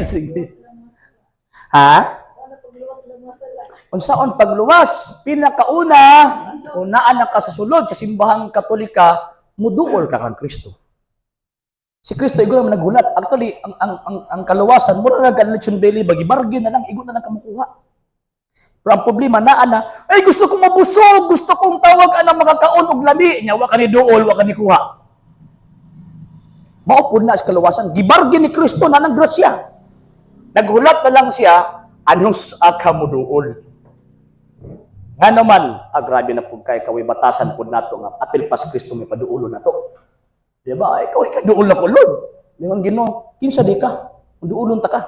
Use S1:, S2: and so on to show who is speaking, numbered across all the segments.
S1: Sige. Ha? Unsaon pagluwas? Pinakauna, kung naa na ka sa sulod sa Simbahang Katolika, muduol ka kang Kristo. Si Kristo igo naman naghulat. Actually, ang kaluwasan, mura na gan lechon belly, bagi bargain na lang, igo na lang kamukuha. Pero ang problema naa na, ay, gusto kong mabusog, gusto kong tawag anang makakaon og lami, nya wa ka ni duol, wa ka ni kuha. Mao pud na sa kaluwasan. Gibargain ni Kristo na ng grasya. Naghulat na lang siya, anong sa ka muduol. Nga naman, ah, grabe na pud kay kaway batasan pud nato nga apil pa si Kristo may paduulon na to. Di ba? Ikaw, ikaw duol na ko, Lord. Lingon Ginoo, kinsa di ka? Duulon ta ka.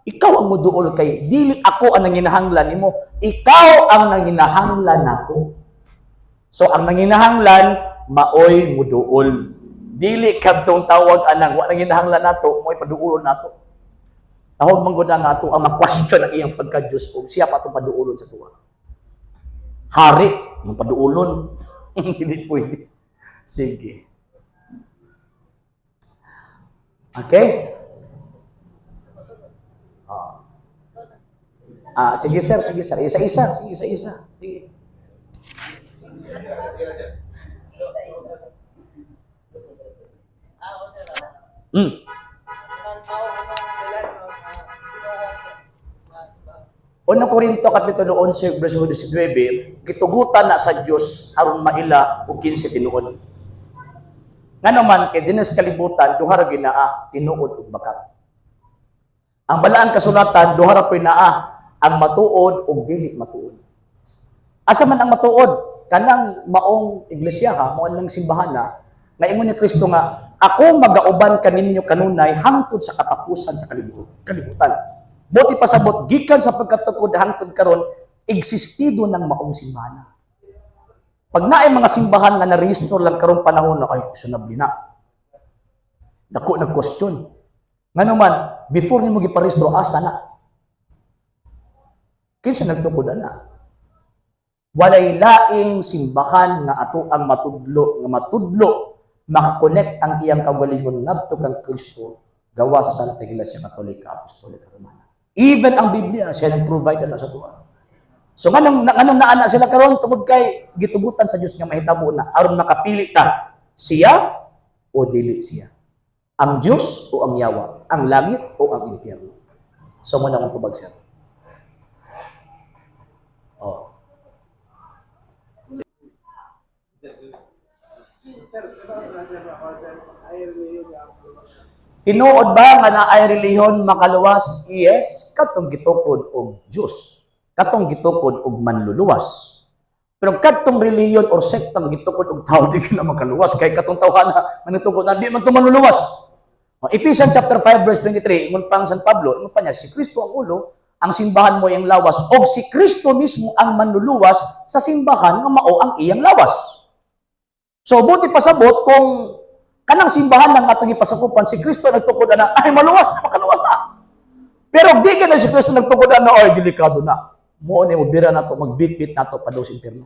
S1: Ikaw ang muduol kay dili ako ang nanginahanglan nimo, ikaw ang nanginahanglan nako. So ang nanginahanglan maoy muduol. Dili kadtong tawag anang wa nanginahanglan nato, mo'y paduulon nato. Nahog man gud nga ato ang ma-question ang iyang pagka-Diyos ug siya pa atong paduulon sa tuwa. Hari, ang paduulon. Hindi pwede. Sige. Okay? Ah. Ah, sige sir, sige sir. Isa-isa, sige, isa-isa. Sige. Unang Korinto kapitulo 11 bersikulo 19, gitugutan na sa Dios aron maila ug kinsa tinuod. Ngano man kay dinis kalibutan duha ra ginaa, tinuod ug bakak. Ang Balaan Kasulatan duha ra poy naa, ang matuod ug dili matuod. Asa man ang matuod? Kanang maong iglesia ha, mao nang simbahan na nga ingon ni Kristo nga ako magauban kaninyo kanunay hangtod sa katapusan sa kalibutan. Buot ipasabot, gikan sa pagkatukod hangtod karon existido ng maong simbahan. Pag naay mga simbahan nga narehistro lang karong panahon na, ay, sunabli na. Dako nag-question. Ngano man, before nimo giparehistro, asa na? Kinsa nagtukod ana? Walay laing simbahan nga ato ang matudlo, nga matudlo makakonect ang iyang kaugalingon ngadto kang Kristo gawa sa Santa Iglesia Katolika Apostolika Romana. Even ang Biblia siya nag-provide na sa tuwa. So nganong naa na sila karon? Tungod kay gitugutan sa Dios nga mahitabo na aron makapili ta, siya o dili siya. Ang Dios o ang yawa, ang langit o ang impyerno. So mo na akong tubag, sir. Oh.
S2: Sir, ito na sir, ako sir, ay relihiyon nga ang luwas.
S1: Tinuod ba nga naay relihiyon makaluwas? Yes, katong gitukod og Dios. Katong gitukod og manluluwas. Pero katong relihiyon or sektang gitukod og tao, di ka na makaluwas kay katong tawhana manutukod na di man to manluluwas. O, Ephesians chapter 5 verse 23, ingon pa ang San Pablo, ingon pa niya, si Kristo ang ulo, ang simbahan mo ang lawas, og si Kristo mismo ang manluluwas sa simbahan nga mao ang iyang lawas. So buot pasabot, kung kanang simbahan lang atong ipasakupan, si Kristo nagtukod na, ay, maluwas na, makaluwas na. Pero di ka na si Kristo nagtukod na, ay, delikado na. Mo ni mo bira nato, magbitbit nato pa sa impyerno.